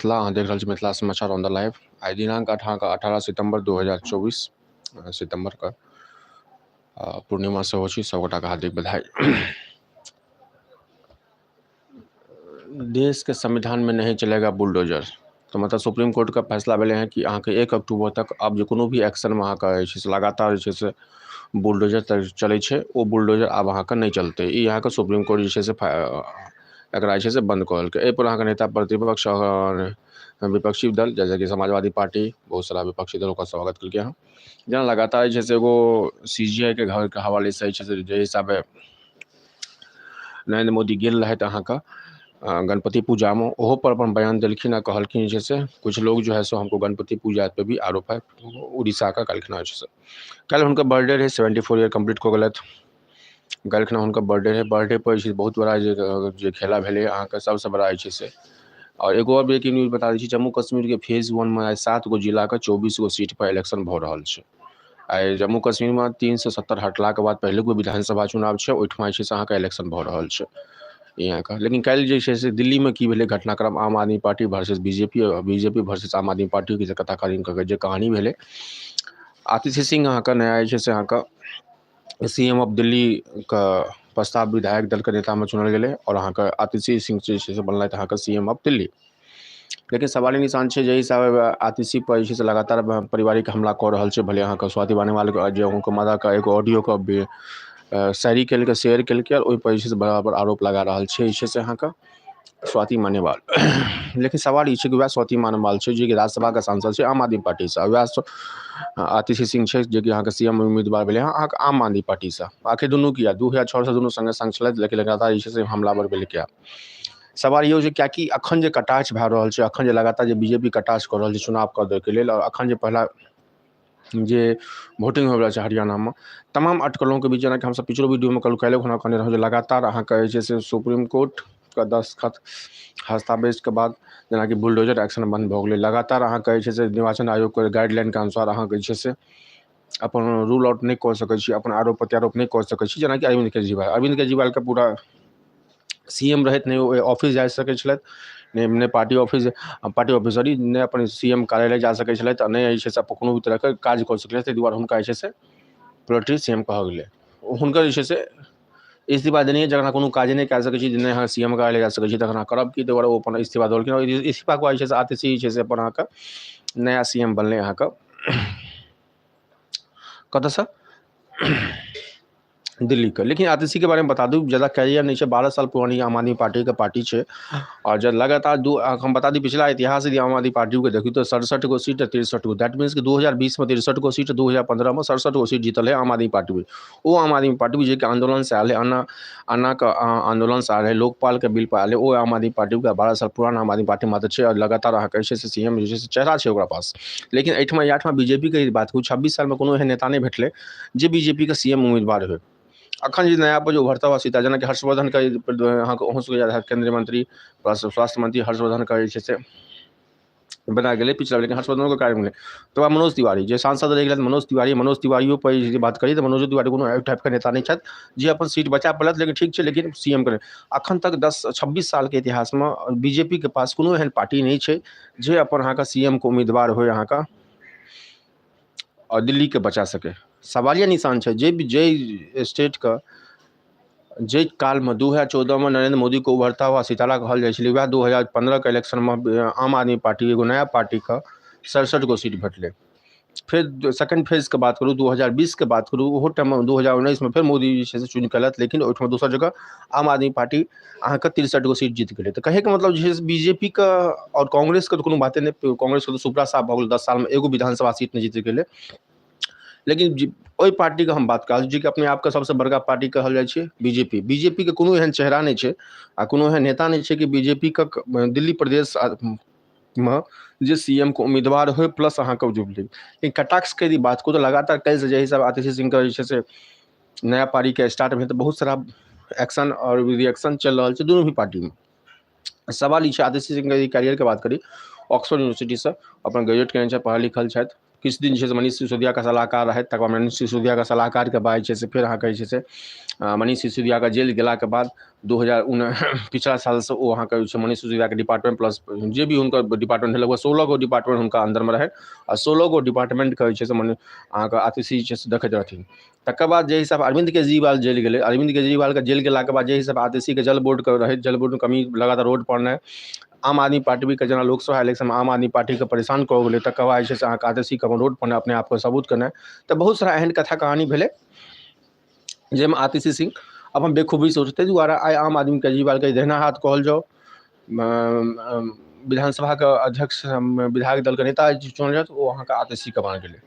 मिथिला। अहाँ देख रहल छी मिथिला समाचार ऑन the live. आइ दिनांक 18 सितम्बर 2024 सितम्बरके पूर्णिमा सेहो छी। सभगोटाके हार्दिक बधाई। देश के संविधान में नहीं चलेगा बुलडोजर। तऽ मतलब सुप्रीम कोर्टके फैसला भेलै हँ कि अहाँके 1 अक्टूबर तक आब जे कोनो भी एक्शनमे अहाँके जे छै से लगातार जे छै से बुलडोजर चलै छै, ओ बुलडोजर आब अहाँके नहि चलतै। ई अहाँके सुप्रीम कोर्ट जे छै से एकरा जे छै से बन्द कऽ देलकै। एहिपर अहाँके नेता प्रतिपक्ष आओर विपक्षी दल जैसे कि समाजवादी पार्टी, बहुत सारा विपक्षी दल ओकर स्वागत केलकै हँ। जेना लगातार जे छै से एगो CJI के घरके हवालेसँ जे छै से जाहि हिसाबे नरेन्द्र मोदी गेल रहथि अहाँके गणपति पूजामे, ओहो पर अपन बयान देलखिन आ कहलखिन जे छै से कुछ लोग जो है सो हमको गणपति पूजा पे भी आरोप है उड़ीसाके कहलखिन जे छै से। काल्हि हुनकर बर्थडे रहै, 74 ईयर कम्प्लीट कऽ गेलथि। काल्हिखिना हुनकर बर्थडे रहै। बर्थडे पर जे छै बहुत बड़ा जे जे खेला भेलै अहाँके सबसँ बड़ा जे छै से। आओर एगो आओर ब्रेकिंग न्यूज बता दै छी, जम्मू कश्मीरके फेज 1 मे आइ 7 गो जिलाके 24 गो सीट पर इलेक्शन भऽ रहल छै। आइ जम्मू कश्मीरमे 370 हटलाके बाद पहिलुक बेर विधानसभा चुनाव छै, ओहिठमा जे छै से अहाँके इलेक्शन भऽ रहल छै अहाँके। लेकिन काल्हि जे छै से दिल्लीमे की भेलै घटनाक्रम, आम आदमी party versus BJP, BJP versus आम आदमी पार्टीके जे कथाकालीन जे कहानी भेलै। आतिशी सिंह अहाँके नया जे छै से अहाँके CM of दिल्लीके प्रस्ताव विधायक दलके नेतामे चुनल गेलै आओर अहाँके आतिशी सिंह जे छै से बनलथि अहाँके CM of Delhi. लेकिन सवाली निशान छै जाहि हिसाबे आतिशी पर जे छै से लगातार पारिवारिक हमला कऽ रहल छै। भले अहाँके स्वाति मानेवाल जे हुनकर माताके एगो ऑडियोके शायरी केलकै, शेयर केलकै आओर ओहिपर जे छै से बराबर आरोप लगा रहल छै जे छै से अहाँके स्वाति मानेवाल। लेकिन सवाल ई छै कि वएह स्वाति मानेवाल छै जेकि राज्यसभाके सांसद छै आम आदमी पार्टीसँ, वएह आतिशी सिंह छै जेकि अहाँके CM उम्मीदवार भेलै हँ अहाँके आम आदमी पार्टीसँ। आखिर दुनू किया 2006 से दुनू सङ्गे सङ्ग छलथि, लेकिन लगातार जे छै से हमलावर भेलै किया? सवाल इहो छै कियाकि अखन जे कटाक्ष भए रहल छै, अखन जे लगातार जे बीजेपी कटाक्ष कऽ रहल छै चुनाव कऽ दैके लेल, आओर अखन जे पहिला जे वोटिंग होइवला छै हरियाणामे, तमाम अटकलों के बीच जेनाकि हमसब पिछलो वीडियोमे काल्हिओ खुना कहने रहौं जे लगातार अहाँके जे छै से सुप्रीम कोर्टके दस्तखत हस्तावेजके बाद जेनाकि बुलडोजर एक्शन बन्द भऽ गेलै। लगातार अहाँके जे छै से निर्वाचन आयोगके गाइडलाइनके अनुसार अहाँके जे छै से अपन रूल आउट नहि कऽ सकै छी, अपन आरोप प्रत्यारोप नहि कऽ सकै छी। जेनाकि अरविन्द केजरीवाल, अरविन्द केजरीवालके पूरा CM रहैत नहि ओ ऑफिस जा सकै छलथि, नहि पार्टी ऑफिस सॉरी, नहि अपन CM कार्यालय जा सकै छलथि आ नहि जे छै से कोनो भी तरहके काज कऽ सकै छलथि। ताहि दुआरे हुनका जे छै से पोल्ट्री CM कहल गेलै। हुनकर जे छै से इस्तीफा देने, जखन अहाँ कोनो काजे नहि कए सकै छी, नहि अहाँ CM कार्यालय जा सकै छी, तखन अहाँ करब की? ताहि दुआरे ओ अपन इस्तीफा देलखिन। आओर इस्तीफाके बाद जे छै से आतिशी जे छै से अपन अहाँके नया CM बनलै अहाँके कतऽसँ, दिल्लीके। लेकिन आतिशीके बारेमे बता दू, ज्यादा कैरियर नहि छै, 12 साल पुरानी आम आदमी पार्टीके पार्टी छै। आओर जब लगातार हम बता दी पिछला इतिहास यदि आम आदमी पार्टीके देखियौ तऽ 67 गो सीट 63 गो, that means कि 2020 में 63 गो सीट, 2015 में 67 गो सीट जीतल है आम आदमी पार्टी। ओ आम आदमी पार्टी जेकि आन्दोलनसँ आयल है, अन्नाके आन्दोलनसँ आयल है, लोकपालके बिल पर आयल है, ओ आम आदमी पार्टीके 12 साल पुरान आम आदमी पार्टी मात्र छै। आओर लगातार अहाँके जे छै से CM जे छै से चेहरा छै ओकरा पास। लेकिन एहिठमा इएहठमा बीजेपीके बात कहू, 26 सालमे कोनो एहन नेता नहि भेटलै जे बीजेपीके CM उम्मीदवार होइ। अखन जे नया पर जो उभरता हुआ सीता जेनाकि हर्षवर्धनके अहाँके ओहो सबके याद हैत, केन्द्रीय मंत्री प्लस स्वास्थ्य मंत्री हर्षवर्धनके जे छै से बना गेलै पिछला, लेकिन हर्षवर्धनोके कार्य भेलै। तकर बाद मनोज तिवारी जे सांसद रहि गेलथि, मनोज तिवारी, मनोज तिवारियो पर जे बात करी तऽ मनोजो तिवारी कोनो एहि टाइपके नेता नहि छथि जे अपन सीट बचा पेलथि, लेकिन ठीक छै, लेकिन CM के अखन तक 26 सालके इतिहासमे बीजेपीके पास कोनो एहन पार्टी नहि छै जे अपन अहाँके CM के उम्मीदवार होइ अहाँके आओर दिल्लीके बचा सकै। सवालिया निशान छै जे जे स्टेटके जाहि कालमे 2014 में नरेंद्र मोदी को उभरता हुआ सितारा कहल जाइ छलै, वएह 2015 के इलेक्शनमे आम आदमी पार्टी एगो नया पार्टीके 67 गो सीट भेटलै। फेर सेकंड फेजके बात करू, 2020 के बात करू, ओहो टाइममे 2019 में फेर मोदी जे छै से चुनि कऽ एलथि, लेकिन ओहिठमा दोसर जगह आम आदमी पार्टी अहाँके 63 गो सीट जीत गेलै। तऽ कहैके मतलब जे छै से बीजेपीके आओर कांग्रेसके तऽ कोनो बाते नहि, कांग्रेसके तऽ सुपड़ा साफ भऽ गेलै, 10 सालमे एगो विधानसभा सीट नहि जीत गेलै। लेकिन ओहि पार्टीके हम बात कहल जेकि अपने आपके सबसँ बड़का पार्टी कहल जाइ छै बीजेपी। बीजेपीके कोनो एहन चेहरा नहि छै आ कोनो एहन नेता नहि छै कि बीजेपीके दिल्ली प्रदेश मे जे CM के उम्मीदवार होइ प्लस अहाँके जुबली। लेकिन कटाक्षके यदि बात करू तऽ लगातार काल्हिसँ जाहि हिसाब आतिशी सिंहके जे छै से नया पार्टीके स्टार्ट भेल तऽ बहुत सारा एक्शन आओर रिएक्शन चलि रहल छै दुनू भी पार्टीमे। सवाल ई छै आतिशी सिंहके यदि कैरियरके बात करी, ऑक्सफोर्ड यूनिवर्सिटीसँ अपन ग्रेजुएट केने छथि, पढ़ल लिखल छथि। किछु दिन जे छै से मनीष सिसोदियाके सलाहकार रहथि, तकर बाद मनीष सिसोदियाके सलाहकारके बाद जे छै से फेर अहाँके जे छै से मनीष सिसोदियाके जेल गेलाके बाद 2019 पिछला सालसँ ओ अहाँके जे छै मनीष सिसोदियाके डिपार्टमेंट प्लस जे भी हुनकर डिपार्टमेंट लगभग 16 गो डिपार्टमेंट हुनका अन्दरमे रहै आ 16 गो डिपार्टमेंटके जे छै से मने अहाँके आतिशी जे छै से देखैत रहथिन। तकर बाद जे हिसाब अरविन्द केजरीवाल जेल गेलै, अरविन्द केजरीवालके जेल गेलाके बाद जे हिसाब आतिशीके जल बोर्डके रहै, जल बोर्डमे कमी लगातार रोड पड़नाइ, आम आदमी पार्टीके जेना लोकसभा इलेक्शनमे आम आदमी पार्टीके परेशान कऽ गेलै, तकर बाद जे छै से अहाँके आतिशीके अपन रोड पड़नाइ, अपने आपके सबूत केनाइ, तऽ बहुत सारा एहन कथा कहानी भेलै जाहिमे आतिशी सिंह अपन बेखूबीसँ उठतै। ताहि दुआरे आइ आम आदमी केजरीवालके दहिना हाथ कहल जाउ, विधानसभाके अध्यक्ष विधायक दलके नेता चुनल जायत, ओ अहाँके आतिशीके बनल गेलै।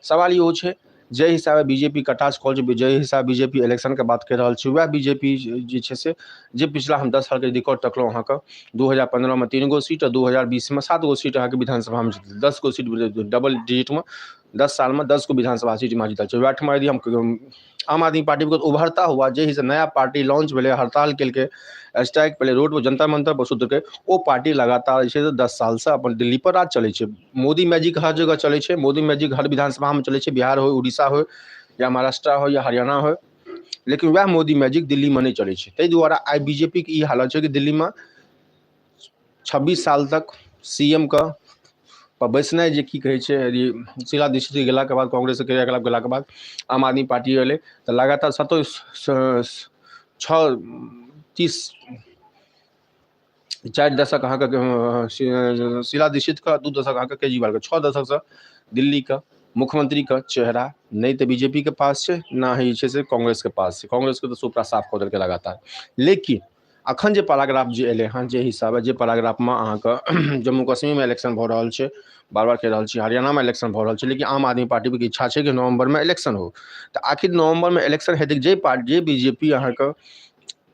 सवाल इहो छै जाहि हिसाबे बी जे पी कटाक्ष कऽ रहल छै, जाहि हिसाबे बी जे पी इलेक्शनके बात कहि रहल छै, वएह बी जे पी जे छै से जे पिछला हम 10 सालके रिकॉर्ड तकलहुँ अहाँके 2015मे 3 गो सीट आ 2020मे 7 गो सीट अहाँके विधानसभामे जीतल, 10 गो सीट डबल डिजिटमे 10 सालमे 10 गो विधानसभा सीटमे जीतल छै। वएह ठमा यदि हम आम आदमी पार्टीके उभरता हुआ जे हिसाब नया पार्टी लॉन्च भेलै, हड़ताल केलकै, स्ट्राइक भेलै, रोडपर जन्तर मंतर पर सुतलकै, ओ पार्टी लगातार जे छै से 10 सालसँ अपन दिल्लीपर राज चलै छै। मोदी मैजिक हर जगह चलै छै, मोदी मैजिक हर विधानसभामे चलै छै, बिहार होइ, उड़ीसा होइ, या महाराष्ट्र होइ, या हरियाणा होइ, लेकिन वएह मोदी मैजिक दिल्लीमे नहि चलै छै। ताहि दुआरे आइ बी जे पी के ई हालत छै कि दिल्लीमे 26 साल तक सी एम के पर बैसनाइ जे की कहै छै, यदि शीला दीक्षित गेलाके बाद कांग्रेसके क्रियाकलाप गेलाके बाद आम आदमी पार्टी एलै तऽ लगातार 27 6 30 4 दशक अहाँके शीला दीक्षितके, 2 दशक अहाँके केजरीवालके, 6 दशकसँ दिल्लीके मुख्यमंत्रीके चेहरा नहि तऽ बी जे पी के पास छै, ना ही जे छै से कांग्रेसके पास छै। कांग्रेसके तऽ सुपड़ा साफ कऽ देलकै लगातार। लेकिन अखन जे पैराग्राफ जे एलै हँ, जे हिसाबे जे पैराग्राफमे अहाँके जम्मू कश्मीरमे इलेक्शन भऽ रहल छै, बार बार कहि रहल छी, हरियाणामे इलेक्शन भऽ रहल छै, लेकिन आम आदमी पार्टीके इच्छा छै कि नवम्बरमे इलेक्शन हो। तऽ आखिर नवम्बरमे इलेक्शन हेतै जे पार्टी जे बी जे पी अहाँके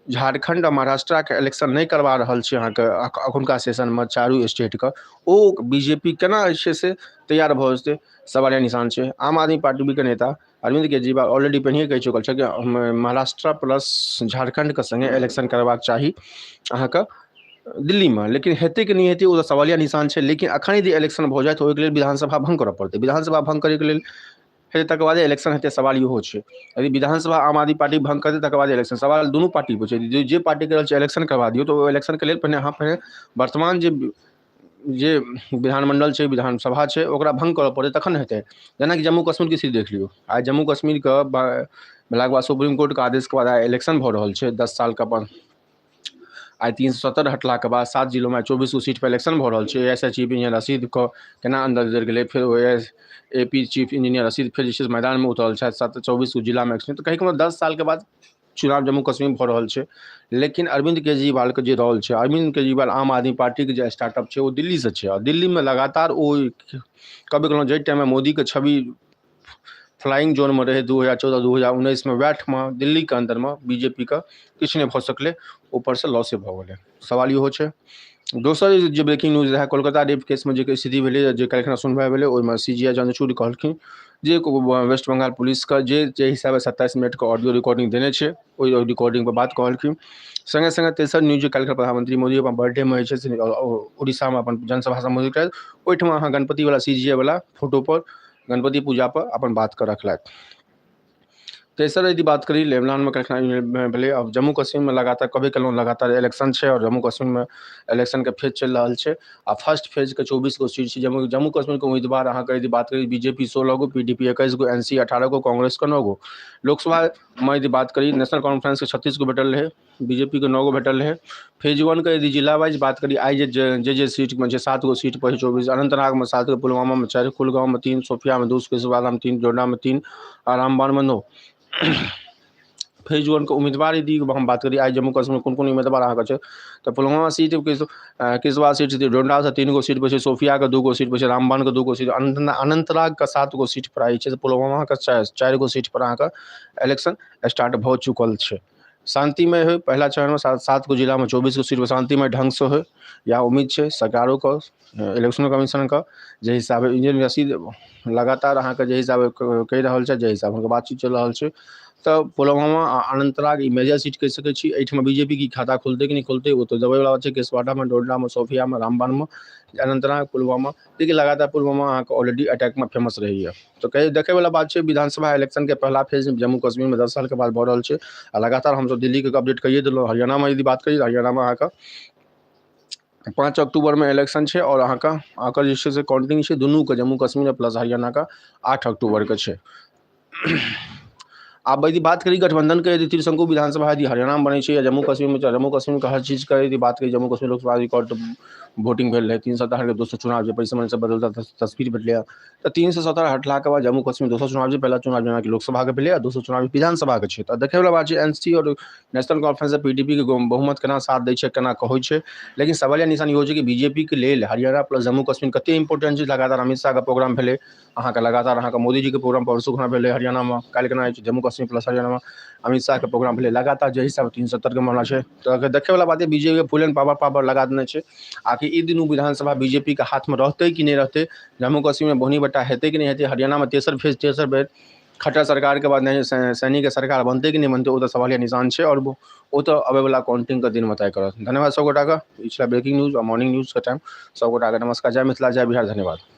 झारखण्ड आ महाराष्ट्राके इलेक्शन नहि करबा रहल छै अहाँके अखुनका सेशनमे चारू स्टेटके, ओ बी जे पी केना जे छै से तैयार भऽ जेतै, सवालिया निशान छै। आम आदमी पार्टीके नेता अरविन्द केजरीवाल ऑलरेडी पहिनहिए कहि चुकल छै कि महाराष्ट्र प्लस झारखण्डके सङ्गे इलेक्शन करबाक चाही अहाँके दिल्लीमे, लेकिन हेतै कि नहि हेतै ओ तऽ सवालिया निशान छै। लेकिन अखन यदि इलेक्शन भऽ जाय तऽ ओहिके लेल विधानसभा भङ्ग करऽ पड़तै, विधानसभा भङ्ग करैके लेल फेर तकर बादे इलेक्शन हेतै, सवाल इहो छै। यदि विधानसभा आम आदमी पार्टी भङ्ग करतै तकर बाद इलेक्शन, सवाल दुनू पार्टी पर छै। जे पार्टी कहि रहल छै इलेक्शन करबा दियौ, तऽ ओ इलेक्शनके लेल पहिने अहाँ पहिने वर्तमान जे जे विधानमण्डल छै, विधानसभा छै, ओकरा भङ्ग करऽ पड़तै तखन हेतै। जेनाकि जम्मू कश्मीरके स्थिति देख लियौ, आइ जम्मू कश्मीरके भेलाके बाद सुप्रीम कोर्टके आदेशके बाद आइ इलेक्शन भऽ रहल छै। 10 सालके अपन आइ 370 हटलाके बाद 7 जिलोमे 24 गो सीटपर इलेक्शन भऽ रहल छै। A S I chief engineer रशीदके केना अन्दर देल गेलै, फेर ओ A P chief engineer Rashid फेर जे छै से मैदानमे उतरल छथि, 24 गो जिलामे। तऽ कहैके मतलब 10 सालके बाद चुनाव जम्मू कश्मीरमे भऽ रहल छै। लेकिन अरविन्द केजरीवालके जे रोल छै, अरविन्द केजरीवाल आम आदमी पार्टीके जे स्टार्टअप छै ओ दिल्लीसँ छै आ दिल्लीमे लगातार ओ कहबे केलहुँ जाहि टाइममे मोदीके छवि फ्लाइंग जोनमे रहै 2014 2019मे, वएह ठमा दिल्लीके अन्दरमे बी जे पी के किछु नहि भऽ सकलै, ऊपरसँ लॉसे भऽ गेलै, सवाल इहो छै। दोसर जे ब्रेकिंग न्यूज रहै, कोलकाता रेप केसमे जे स्थिति भेलै, जे काल्हिखना सुनवाइ भेलै, ओहिमे सी जी आई चंद्रचूड़ कहलखिन जे वेस्ट बंगाल पुलिसके जे जे हिसाबे 27 मिनटके ऑडियो रिकॉर्डिंग देने छै, ओहि रिकॉर्डिंगपर बात कहलखिन। सङ्गे सङ्गे तेसर न्यूज जे काल्हि प्रधानमंत्री मोदी अपन बर्थडेमे जे छै से उड़ीसामे अपन जनसभा सम्बोधित कयलथि, ओहिठमा अहाँ गणपतिवला सी जी आई वला फोटोपर गणपति पूजापर अपन बातके रखलथि। तेसर यदि बात करी, लेबनानमे काल्हिखना भेलै। आब जम्मू कश्मीरमे लगातार कहबे केलहुँ लगातार इलेक्शन छै आओर जम्मू कश्मीरमे इलेक्शनके फेज चलि रहल छै आ फर्स्ट फेजके 24 गो सीट छै। जम्मू जम्मू कश्मीरके उम्मीदवार अहाँके यदि बात करी, बी जे पी 16 गो, पी डी पी 21 गो, एन सी 18 गो, कांग्रेसके 9 गो। लोकसभामे यदि बात करी, नेशनल कॉन्फ्रेंसके 36 गो भेटल रहै, बी जे पी के 9 गो भेटल रहै। फेज वनके यदि जिला वाइज बात करी, आइ जे जे जे सीटमे छै 7 गो सीट पर 24, अनंतनागमे 7 गो, पुलवामामे 4, कुलगाँवमे 3, सोफियामे 2, किश्तवाड़मे 3, डोडामे 3 आ रामबानमे 9। फेज वनके उम्मीदवार यदि हम बात करी, आइ जम्मू कश्मीरमे कोन कोन उम्मीदवार अहाँके छै, तऽ पुलवामा सीट, किश्तवाड़ सीट, डोडासँ 3 गो सीट पर छै, सोफियाके 2 गो सीट पर छै, रामबानके 2 गो सीट, अनंतनागके 7 गो सीट पर आइ छै, पुलवामाके 4 गो सीट पर अहाँके इलेक्शन स्टार्ट भऽ चुकल छै। शान्तिमय होइ पहिला चरणमे 7 गो जिलामे 24 गो सीट शान्तिमय ढङ्गसँ होइ, इएह उम्मीद छै सरकारोके, इलेक्शनो कमीशनके। जे हिसाबे इंजीनियर रशीद लगातार अहाँके जे हिसाबे कहि रहल छै, जे हिसाबे हुनकर बातचीत चलि रहल छै, तऽ पुलवामा आ अनन्तनाग ई मेजर सीट कहि सकै छी। एहिठमा बीजेपी की खाता खोलतै कि नहि खोलतै, ओ तऽ देबैवला छै। किश्तवाड़ामे, डोडरामे, सोफियामे, रामबनमे, अनन्तनाग, पुलवामा, लेकिन लगातार पुलवामा अहाँके ऑलरेडी अटैकमे फेमस रहैए। तऽ कहै देखैवला बात छै, विधानसभा इलेक्शनके पहिला फेज जम्मू कश्मीरमे 10 सालके बाद भऽ रहल छै आ लगातार हमसभ दिल्लीके अपडेट कहिए देलहुँ। हरियाणामे यदि बात करी तऽ हरियाणामे अहाँके 5 अक्टूबरमे इलेक्शन छै आओर अहाँके जे छै से काउंटिंग छै दुनूके, जम्मू कश्मीर प्लस हरियाणाके 8 अक्टूबरके छै। आब यदि बात करी गठबंधनके, यदि त्रिशंकु विधानसभा यदि हरियाणामे बनै छै या जम्मू कश्मीरमे, जम्मू कश्मीरके हर चीजके यदि बात करी, जम्मू कश्मीर लोकसभा रिकॉर्ड वोटिंग भेल रहै, 370के दोसर चुनाव जे पैसा बदलता तस्वीर भेटलै। तऽ 370 हटलाके बाद जम्मू कश्मीर दोसर चुनाव छै, पहिला चुनाव जेनाकि लोकसभाके भेलै आ दोसर चुनाव विधानसभाके छै। तऽ देखैवला बात छै एन सी आओर नेशनल कॉन्फ्रेंस पी डी पी के बहुमत केना साथ दै छै, केना कहै छै। लेकिन सवालिया निशान इहो छै कि बी जे पी के लेल हरियाणा प्लस जम्मू कश्मीर कते इम्पोर्टेंट छै। लगातार अमित शाहके प्रोग्राम भेलै अहाँके, लगातार अहाँके मोदीजीके प्रोग्राम परसू खुना भेलै हरियाणामे, काल्हि केना होइ छै जम्मू कश्मीर प्लस हरियाणामे अमित शाहके प्रोग्राम भेलै। लगातार जे हिसाब 370के मामला छै तऽ देखैवला बात बी जे पी के फुल एंड पावर पावर लगा देने छै। आखिर ई दुनू विधानसभा बी जे पी के हाथमे रहतै कि नहि रहतै, जम्मू कश्मीरमे बोहनी बट्टा हेतै कि नहि हेतै, हरियाणामे तेसर फेज तेसर बेर खट्टर सरकारके बाद सैनीके सरकार बनतै कि नहि बनतै, ओ तऽ सवालिया निशान छै आओर ओ तऽ अबैवला काउंटिंगके दिनमे तय करत। धन्यवाद सब गोटाके। ई छलै ब्रेकिंग न्यूज आ मॉर्निंग न्यूजके टाइम। सब गोटाके नमस्कार, जय मिथिला, जय बिहार, धन्यवाद।